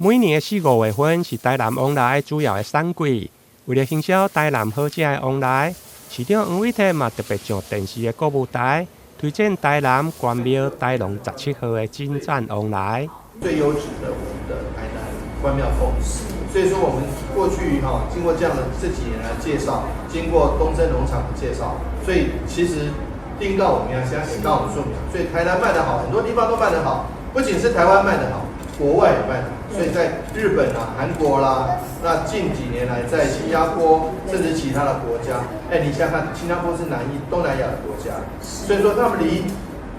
每年的四五月份是台南旺來主要的產季，為了行銷台南好食的旺來，市長黃偉哲嘛特別上電視的購物台，推薦台南關廟台農17號的金讚旺來。最優質的我們的台南關廟鳳梨，所以說我們過去哈經過這樣的這幾年來介紹，經過東昇農場的介紹，所以其實定告我們要先告我們說明，所以台南賣得好，很多地方都賣得好，不僅是台灣賣得好，國外也賣得好，所以在日本啊、韓國啦，那近幾年來在新加坡，甚至其他的國家，哎，你想想看，新加坡是南東南亞的國家，所以說他們離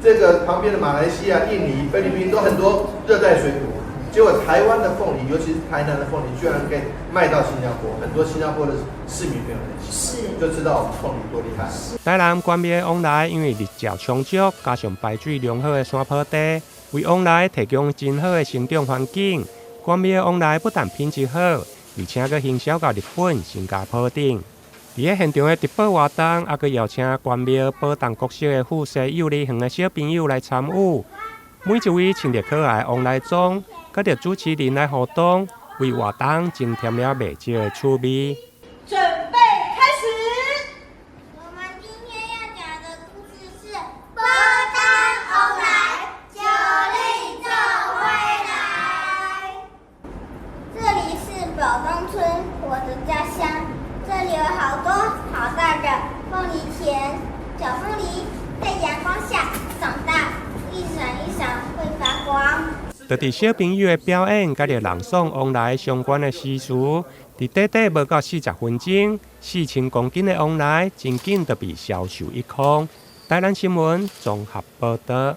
這個旁邊的馬來西亞、印尼、菲律賓都很多熱帶水果，結果台灣的鳳梨，尤其是台南的鳳梨，居然可以賣到新加坡，很多新加坡的市民朋友就知道我們鳳梨多厲害。台南關廟的旺來因為日照充足，加上排水良好的山坡地，為旺來提供真好的生長環境。關廟旺來不但品質好，而且閣行銷到日本、新加坡等。佇咧現場的直播活動，猶閣邀請關廟寶東國小的富西幼兒園的小朋友來參與。每一位穿著可愛的旺來裝，佮著主持人來互動，為活動增添了袂少的趣味。準備開始。我們今天要講的故事是《寶東旺來，九令做伙來》。這裡是寶東村，我的家鄉。這裡有好多好大的鳳梨田，小鳳梨在陽光下長大，一閃一閃會發光。就佇小朋友的表演，佮著朗誦旺來相關的詩詞，佇短短無夠40分鐘，4000公斤的旺來，真緊就被銷售一空。台南新聞綜合報導。